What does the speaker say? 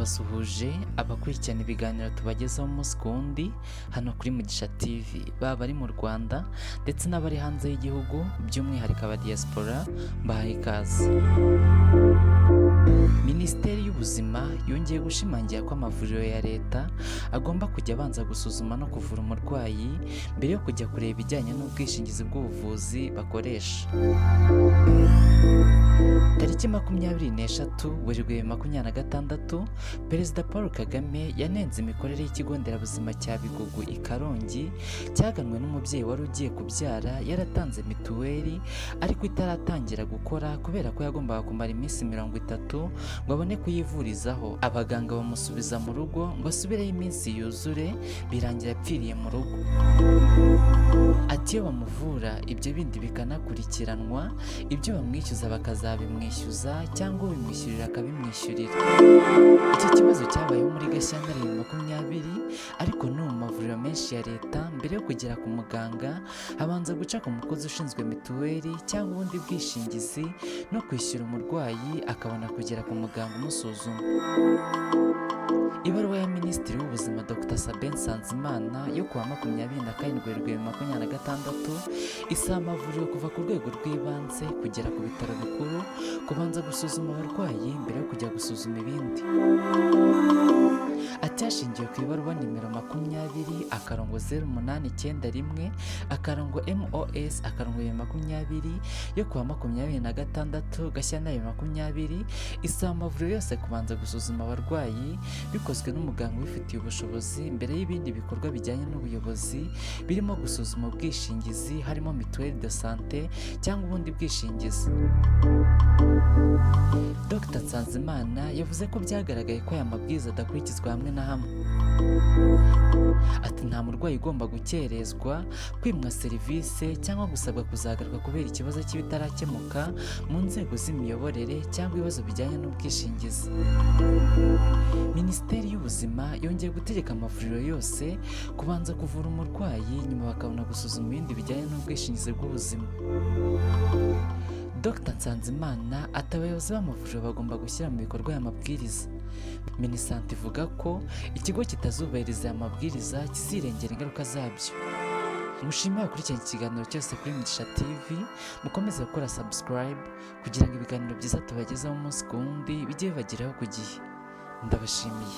Ndabasuhuje abakurikirana ibiganiro tubagezaho umunsi ku wundi hano kuri Mugisha TV, baba bari mu Rwanda ndetse n'abari hanze y'igihugu, by'umwihariko aba diaspora, mbahaye ikaze. Minisiteri y'Ubuzima yongeye gushimangira ko amavuriro ya leta agomba kujya abanza gusuzuma no kuvura umurwayi mbere yo kujya kureba ibijyanye n'ubwishingizi bw'ubuvuzi bakoresha. Tariki 23 Werurwe 2026, Perezida Paul Kagame yanenze imikorere y'ikigo nderabuzima cya Bigugu i Karongi, cyaganwe n'umubyeyi wari ugiye kubyara yaratanze mituweli ariko itaratangira gukora, kubera ko yagombaga kumara iminsi 30 ngo abone kuyivurizaho. Abaganga bamusubiza mu rugo ngo asubireyo iminsi yuzure, birangira apfiriye mu rugo. Ati: "Iyo bamuvura, ibyo bindi bikanakurikiranwa, ibyo bamwishyuza bakazabimwishyuza cyangwa ubimwishyurira akabimwishyurira." Iki kibazo cyabayeho muri Gashyantare 2020, ariko no mu mavuriro menshi ya leta, mbere yo kugera ku muganga habanza guca ku mukozi ushinzwe mituweli cyangwa ubundi bwishingizi no kwishyura umurwayi, akabona kugera ku muganga umusuzuma. Ibaruwa ya Minisitiri w'Ubuzima Dr Sabin Nsanzimana yo kuwa 27 Werurwe 2026 isaba amavuriro kuva ku rwego rw'ibanze kugera ku bitaro bikuru kubanza gusuzuma abarwayi mbere yo kujya gusuzuma ibindi. Ati: "Hashingiwe ku ibaruwa nimero 20-0891-MOS-2020 yo kuwa 26 Gashyantare 2020, isaba amavuriro yose kubanza gusuzuma abarwayi bikozwe n'umuganga ubifitiye ubushobozi mbere y'ibindi bikorwa bijyanye n'ubuyobozi, birimo gusuzuma ubwishingizi, harimo mutuelle de santé cyangwa ubundi bwishingizi." Dr Nsanzimana yavuze ko byagaragaye ko aya mabwiriza adakurikizwa hamwe na hamwe. Ati: "Nta murwayi ugomba gukerezwa, kwimwa serivisi cyangwa gusabwa kuzagaruka kubera ikibazo cy'ibitarakemuka mu nzego z'imiyoborere cyangwa ibibazo bijyanye n'ubwishingizi." Minisiteri y'Ubuzima yongeye gutegeka amavuriro yose kubanza kuvura umurwayi, nyuma bakabona gusuzuma ibindi bijyanye n'ubwishingizi bw'ubuzima. Dr Nsanzimana ati: "Abayobozi b'amavuriro bagomba gushyira mu bikorwa aya mabwiriza." MINISANTE ivuga ko ikigo kitazubahiriza aya mabwiriza kizirengera ingaruka zabyo. Mushime abakurikiranye ikiganiro cyose kuri Mugisha TV. Mukomeze gukora subscribe kugira ngo ibiganiro byiza tubagezaho umunsi ku wundi bijye bibageraho ku gihe. Ndabashimiye.